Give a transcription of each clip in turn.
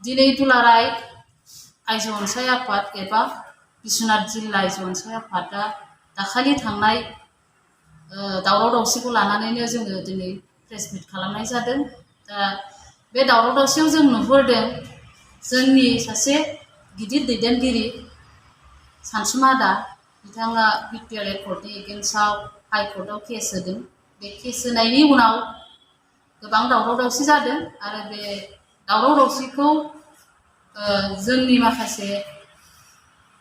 दिनै दुलाराय आइजो अनसाय आफाद एबा बिश्वनाथ जिल्ला आइजो अनसाय आफादा दाखालि थांनाय दावराव दावसिखौ लानानैनो जोङो दिनै प्रेस मिट खालामनाय जादों। दा बे दावराव दावसियाव जों नुहुरदों जोंनि सासे गिदिर दैदेनगिरि सानसुमा दा बिथाङा बिटिआर एकर्डनि एगेन्स्टआव हाइकर्टआव केस होदों। बे केस होनायनि उनाव गोबां दावराव दावसि जादों आरो बे दावराव दावसिखौ जोंनि माखासे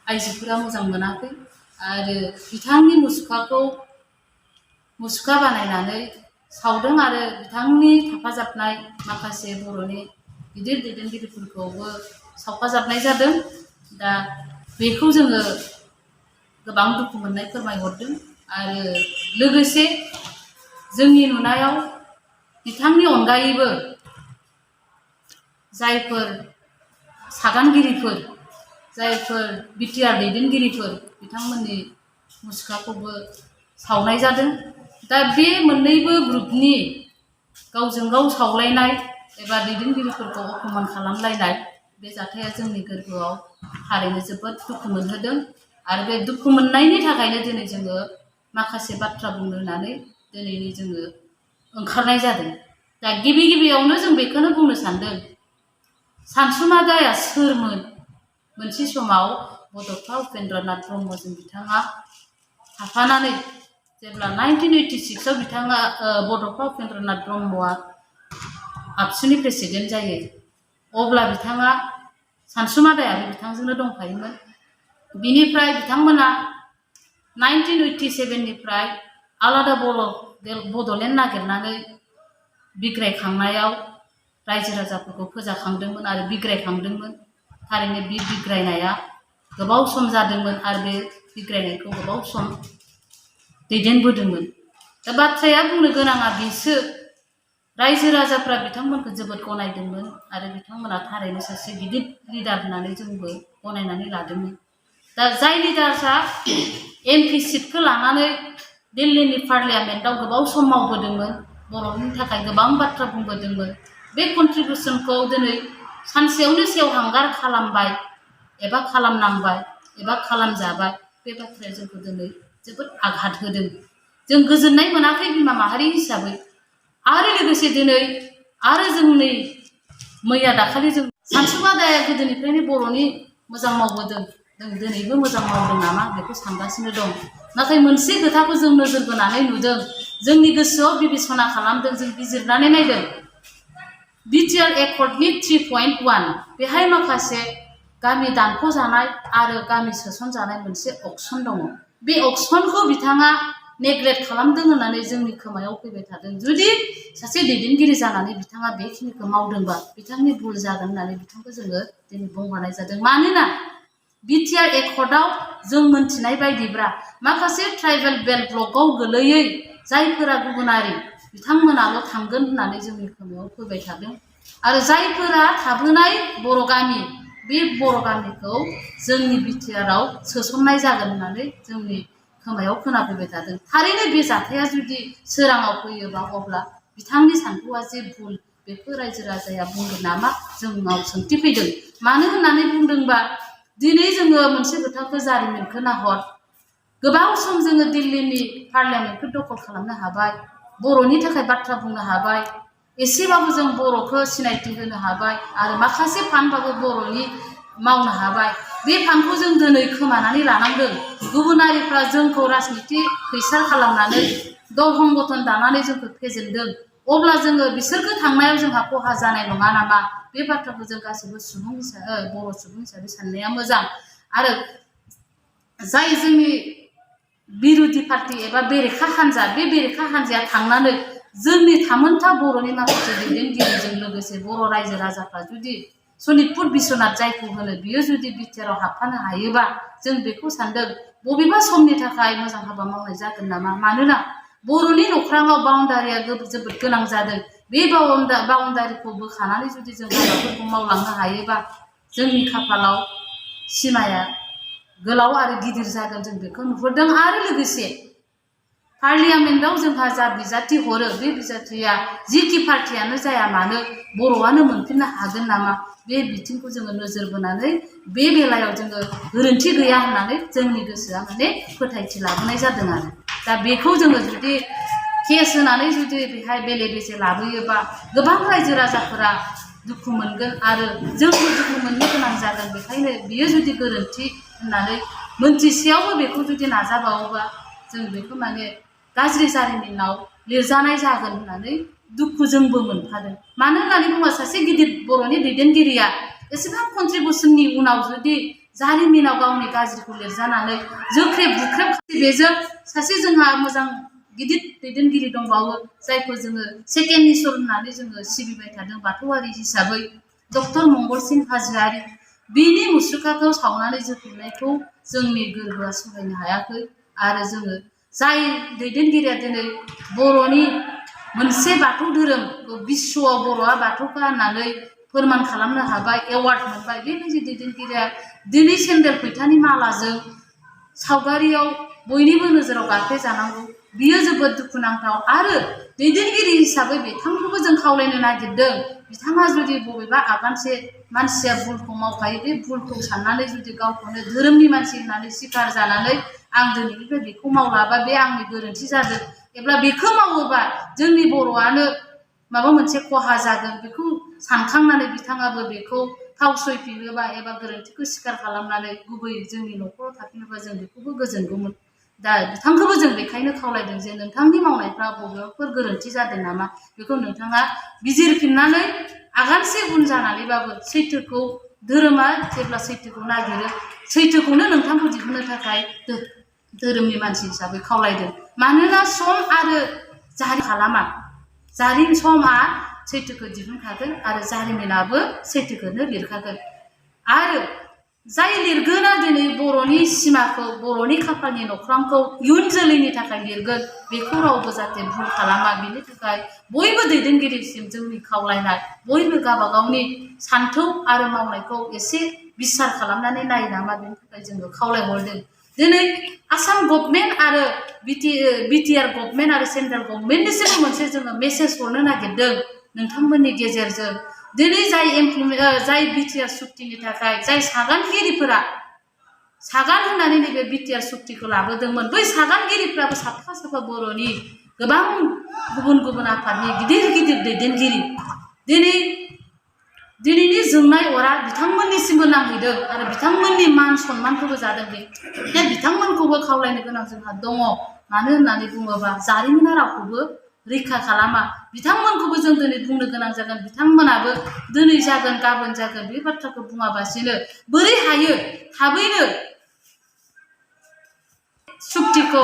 आइजोफोरा मोजां मोनाखै आरो बिथांनि मुसुखा बानायनानै सावदों आरो बिथांनि थाफाजाबनाय माखासे बर'नि गिदिर दैदेनगिरिफोरखौबो सावफाजाबनाय जादों। दा बेखौ जोङो गोबां दुखु मोननाय फोरमायहरदों आरो लोगोसे जोंनि नुनायाव बिथांनि अनगायैबो जायफोर सागानगिरिफोर जायफोर बिटिआर दैदेनगिरिफोर बिथांमोननि मुसुखाखौबो सावनाय जादों। दा बे मोननैबो ग्रुपनि गावजों गाव सावलायनाय एबा दैदेनगिरिफोरखौ अपमान खालामलायनाय बे जाथाया जोंनि गोरबोआव थारैनो जोबोद दुखु मोनहोदों आरो बे दुखु मोननायनि थाखायनो दिनै जोङो माखासे बाथ्रा बुंनो होननानै दिनैनि जोङो ओंखारनाय जादों। दा गिबियावनो जों बेखौनो बुंनो सानदों सानसुमा दाया सोरमोन? मोनसे समाव बड'फा उपेन्द्रनाथ ब्रह्मजों बिथाङा थाफानानै जेब्ला 1986आव बिथाङा बड'फा उपेन्द्रनाथ ब्रह्मआ आबसुनि प्रेसिडेन्ट जायो अब्ला बिथाङा सानसुमा दायाबो बिथांजोंनो दंफायोमोन। बिनिफ्राय बिथांमोना 1987निफ्राय आलादा बड'लेण्ड नागिरनानै बिग्रायखांनायाव रायजो राजाफोरखौ फोजाखांदोंमोन आरो बिग्रायखांदोंमोन। थारैनो बे बिग्रायनाया गोबाव सम जादोंमोन आरो बे बिग्रायनायखौ गोबाव सम दैदेनबोदोंमोन। दा बाथ्राया बुंनो गोनाङा बेसो रायजो राजाफ्रा बिथांमोनखौ जोबोद गनायदोंमोन आरो बिथांमोना थारैनो सासे गिदिर लिडार होननानै जोंबो गनायनानै लादोंमोन। दा जाय लिडार्सआ एमपि सिटखौ लानानै दिल्लीनि पार्लियामेन्टआव गोबाव सम मावबोदोंमोन, बर'नि थाखाय गोबां बाथ्रा बुंबोदोंमोन, बे कन्ट्रिबिउसनखौ दिनै सानसेयावनो सेवहांगार खालामबाय एबा खालामनांबाय एबा खालामजाबाय। बे बाथ्राया जोंखौ दिनै जोबोद आघात होदों। जों गोजोननाय मोनाखै बिमा माहारि हिसाबै। आरो लोगोसे दिनै आरो जोंनि मैया दाखालि जों सानसुमा दाया गोदोनिफ्रायनो बर'नि मोजां मावबोदों, जों दिनैबो मोजां मावदों नामा बेखौ सानगासिनो दं। नाथाय मोनसे खोथाखौ जों नोजोर बोनानै नुदों, जोंनि गोसोआव बिबेसना खालामदों, जों बिजिरनानै नायदों। बिटिआर एकर्डनि 3.1 बेहाय माखासे गामि दानख'जानाय आरो गामि सोसनजानाय मोनसे अपसन दङ। बे अपसनखौ बिथाङा नेग्लेक्ट खालामदों होननानै जोंनि खोमायाव फैबाय थादों। जुदि सासे दैदेनगिरि जानानै बिथाङा बेखिनिखौ मावदोंबा बिथांनि भुल जागोन होननानै बिथांखौ जोङो दिनै बुंहरनाय जादों। मानोना बिटिआर एकर्डआव जों मोनथिनाय बायदिब्ला माखासे ट्राइबेल बेल्ट ब्लकआव गोलैयै जायफोरा गुबुनारि बिथांमोनाल' थांगोन होननानै जोंनि खोमायाव फैबाय थादों आरो जायफोरा थाबोनाय बर' गामि बे बर' गामिखौ जोंनि बिटिआरआव सोसननाय जागोन होननानै जोंनि खोमायाव खोनाफैबाय थादों। थारैनो बे जाथाया जुदि सोराङाव फैयोबा अब्ला बिथांनि सान्थौआ जे भुल बेखौ रायजो राजाया बुंगोन नामा जोंनाव सोंथि फैदों। मानो होननानै बुंदोंबा दिनै जोङो मोनसे खोथाखौ जारिमिनखौ नाहर, गोबाव सम जोङो दिल्लीनि पार्लियामेन्टखौ दखल खालामनो हाबाय, बर'नि थाखाय बाथ्रा बुंनो हाबाय, एसेबाबो जों बर'खौ सिनायथि होनो हाबाय आरो माखासे फान्डबाबो बर'नि मावनो हाबाय। बे फान्डखौ जों दिनै खोमानानै लानांदों। गुबुनारिफ्रा जोंखौ राजनिथि खैसार खालामनानै दल संगठन दानानै जोंखौ फेजेनदों। अब्ला जोङो बिसोरखौ थांनायाव जोंहा खहा जानाय नङा नामा? बे बाथ्राखौ जों गासैबो सुबुं हिसाबै बर' सुबुं हिसाबै साननाया मोजां। आरो जाय जोंनि बिरुदि पार्टि एबा बेरेखा हान्जा, बे बेरेखा हान्जाया थांनानै जोंनि थामोनथा बर'नि माखासे दैदेनगिरिजों लोगोसे बर' रायजो राजाफ्रा जुदि सनितपुर बिश्वनाथ जायखौ होनो बियो जुदि बिटिआरआव हाबफानो हायोबा जों बेखौ सानदों बबेबा समनि थाखाय मोजां हाबा मावनाय जागोन नामा? मानोना बर'नि नख्राङाव बाउण्डारिया जोबोद गोनां जादों। बे बाउण्डारिखौ बोखानानै जुदि जों हाबाफोरखौ मावलांनो हायोबा जोंनि खाफालाव सिमाया गोलाव आरो गिदिर जागोन, जों बेखौ नुहुरदों। आरो लोगोसे पार्लियामेन्टआव जोंहा जा बिजाथि हरो बे बिजाथिया जिखि पार्टियानो जाया मानो बर'आनो मोनफिननो हागोन नामा बे बिथिंखौ जोङो नोजोर बोनानै बे बेलायाव जोङो गोरोन्थि गैया होननानै जोंनि गोसोआ माने फोथायथि लाबोनाय जादों आरो दा बेखौ जोङो जुदि केस होनानै जुदि बेहाय बेले बेजे लाबोयोबा गोबां रायजो राजाफोरा दुखु मोनगोन आरो जोंबो दुखु मोननो गोनां जागोन बेखायनो बियो जुदि गोरोन्थि होननानै मोनथिसेयावबो बेखौ जुदि नाजाबावोबा जों बेखौ माने गाज्रि जारिमिनाव लिरजानाय जागोन होननानै दुखु जोंबो मोनफादों मानो होननानै बुङोबा सासे गिदिर बर'नि दैदेनगिरिया एसेबां कन्ट्रिबिउसननि उनाव जुदि जारिमिनाव गावनि गाज्रिखौ लिरजानानै जोख्रेब बुख्रेब बेजों सासे जोंहा मोजां गिदिर दैदेनगिरि दंबावो जायखौ जोङो सेकेन्ड इसोर होननानै जोङो सिबिबाय थादों बाथौआरि हिसाबै डक्टर मंगलसिं हाजोआरि बिनि मुसुखाखौ सावनानै जोख्रेबनायखौ जोंनि गोरबोआ सहायनो हायाखै आरो जोङो जाय दैदेनगिरिया दिनै बर'नि मोनसे बाथौ धोरोमखौ बिश्वआव बर'आ बाथौखा होननानै फोरमान खालामनो हाबाय एवार्ड मोनबाय बेबायदि दैदेनगिरिया दिनै सेन्देल फैथानि मालाजों सावगारियाव बयनिबो नोजोराव गाफ्लेजानांगौ बियो जोबोद दुखुनांथाव आरो दैदेनगिरि हिसाबै बिथांखौबो जों खावलायनो नागिरदों बिथाङा जुदि बबेबा आगानसे मानसिया भुलखौ मावखायो बे भुलखौ साननानै जुदि गावखौनो धोरोमनि मानसि होननानै सिखार जानानै आं दिनैनिफ्राय बेखौ मावलाबा बे आंनि गोरोन्थि जादों एब्ला बेखौ मावोबा जोंनि बर'आनो माबा मोनसे खहा जागोन बेखौ सानखांनानै बिथाङाबो बेखौ फावसयफिनोबा एबा गोरोन्थिखौ स्वीकार खालामनानै गुबै जोंनि न'खराव थाफिनोबा जों बेखौबो गोजोनगौमोन दा बिथांखौबो जों बेखायनो खावलायदों जे नोंथांनि मावनायफ्रा बबेबाफोर गोरोन्थि जादों नामा बेखौ नोंथाङा बिजिरफिननानै आगानसे उन जानानैबाबो सैथोखौ धोरोमा जेब्ला सैथोखौ नागिरो सैथोखौनो नोंथांखौ दिहुननो थाखाय धोरोमनि मानसि हिसाबै खावलायदों मानोना सम आरो खालामा जारिमिन समा सैथोखौ दिहुनखागोन आरो जारिमिनाबो सैथोखौनो लिरखागोन आरो जाय लिरगोना दिनै बर'नि सिमाखौ बर'नि खाफालनि नख्रांखौ इयुन जोलैनि थाखाय लिरगोन बेखौ रावबो जाहाथे भुल खालामा बेनि थाखाय बयबो दैदेनगिरिसिम जोंनि खावलायनाय बयबो गावबागावनि सान्थौ आरो मावनायखौ एसे बिसार खालामनानै नायो नामा बेनि थाखाय जोङो खावलायहरदों दिनै आसाम गभर्नमेन्ट आरो बिटिआर गभर्नमेन्ट आरो सेन्ट्रेल गभर्नमेन्टनिसिम मोनसे जोङो मेसेज हरनो नागिरदों नोंथांमोननि गेजेरजों दिनै जाय बिटिआर सुक्तिनि थाखाय जाय सागानगिरिफोरा सागान होननानै नैबे बिटिआर सुक्तिखौ लाबोदोंमोन बै सागानगिरिफ्राबो साफा साफा बर'नि गोबां गुबुन गुबुन आफादनि गिदिर गिदिर दैदेनगिरि दिनैनि जोंनाय अरा बिथांमोननिसिमबो नांहैदों आरो बिथांमोननि मान सन्मानखौबो जादों बे बिथांमोनखौबो खावलायनो गोनां जोंहा दङ मानो होननानै बुङोबा जारिमिना रावखौबो रैखा खालामा बिथांमोनखौबो जों दिनै बुंनो गोनां जागोन बिथांमोनाबो दिनै जागोन गाबोन जागोन बे बाथ्राखौ बुङाबासिनो बोरै हायो थाबैनो सुक्तिखौ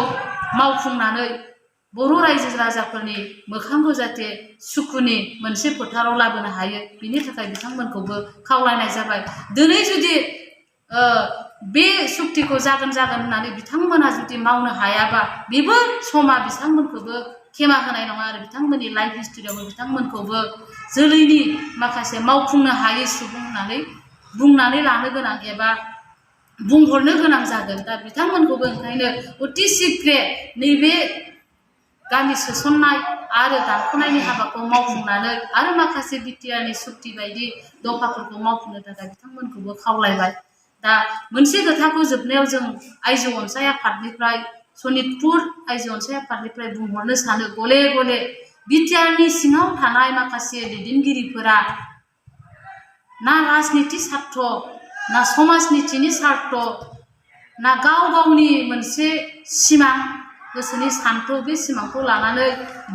मावफुंनानै बर' रायजो राजाफोरनि मोखांखौ जाहाथे सुखुनि मोनसे फोथाराव लाबोनो हायो बिनि थाखाय बिथांमोनखौबो खावलायनाय जाबाय दिनै जुदि बे सुक्तिखौ जागोन होननानै बिथांमोना जुदि मावनो हायाबा बेबो समा बिथांमोनखौबो खेमा होनाय नङा आरो बिथांमोननि लाइफ हिस्टरियावबो बिथांमोनखौबो जोलैनि माखासे मावफुंनो हायै सुबुं होननानै बुंनानै लानो गोनां एबा बुंहरनो गोनां जागोन दा बिथांमोनखौबो ओंखायनो अति शीघ्रे नैबे गामि सोसननाय आरो दानख'नायनि हाबाखौ मावफुंनानै आरो माखासे बिटिआरनि सुक्ति बायदि दफाफोरखौ मावफुंनो थाखाय बिथांमोनखौबो खावलायबाय दा मोनसे खोथाखौ जोबनायाव जों आइजो अनसाय आफादनिफ्राय सनितपुर आइजो अनसाय आफादनिफ्राय बुंहरनो सानो गले गले बिटिआरनि सिङाव थानाय माखासे दैदेनगिरिफोरा ना राजनिति सार्थ ना समाजनितिनि सार्थ ना गावनि मोनसे सिमां गोसोनि सान्थौ बे सिमांखौ लानानै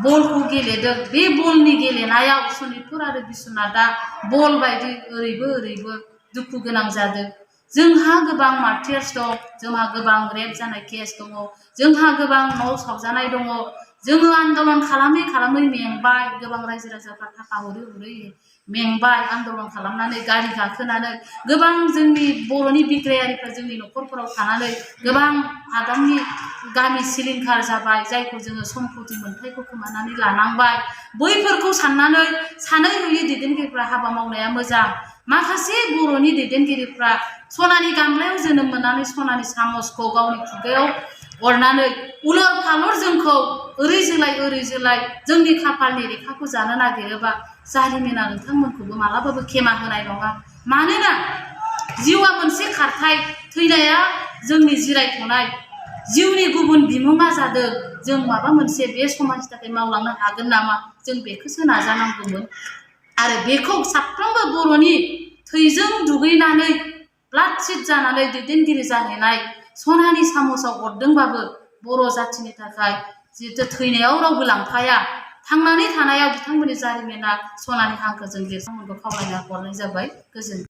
बलखौ गेलेदों बे बलनि गेलेनायाव सनितपुर आरो बिश्वनाथआ बल बायदि ओरैबो दुखु गोनां जादों जोंहा गोबां मार्टियार्स दं जोंहा गोबां रेप जानाय केस दङ जोंहा गोबां न' सावजानाय दङ जोङो आन्दलन खालामै मेंबाय गोबां रायजो राजाफ्रा थाखा हरै मेंबाय आन्दलन खालामनानै गारि गाखोनानै गोबां जोंनि बर'नि बिग्रायारिफ्रा जोंनि न'खरफोराव थानानै गोबां हादाननि गामि सिलिंखार जाबाय जायखौ जोङो सम्पति मोनथायखौ खोमानानै लानांबाय बैफोरखौ साननानै सानै हयै दैदेनगिरिफ्रा हाबा मावनाया मोजां माखासे बर'नि दैदेनगिरिफ्रा सनानि गामलायाव जोनोम मोननानै सनानि सामसखौ गावनि खुगायाव अरनानै उलर फालर जोंखौ ओरै जोलाय जोंनि खाफालनि लेखाखौ जानो नागिरोबा जारिमिना नोंथांमोनखौबो मालाबाबो खेमा होनाय नङा। मानोना जिउआ मोनसे खारथाय, थैनाया जोंनि जिरायथ'नाय। जिउनि गुबुन बिमुङा जादों जों माबा मोनसे बे समाजनि थाखाय मावलांनो हागोन नामा, जों बेखौसो नाजानांगौमोन। आरो बेखौ साफ्रोमबो बर'नि थैजों दुगैनानै ब्लाड सिट जानानै दैदेनगिरि जाहैनाय सनानि सामसआव अरदोंबाबो बर' जाथिनि थाखाय जिहेथु थैनायाव रावबो लांफाया, थांनानै थानायाव बिथांमोननि जारिमिना सनानि हांखोजों लिरनांगौ खावलायना हरनाय जाबाय। गोजोन्थों।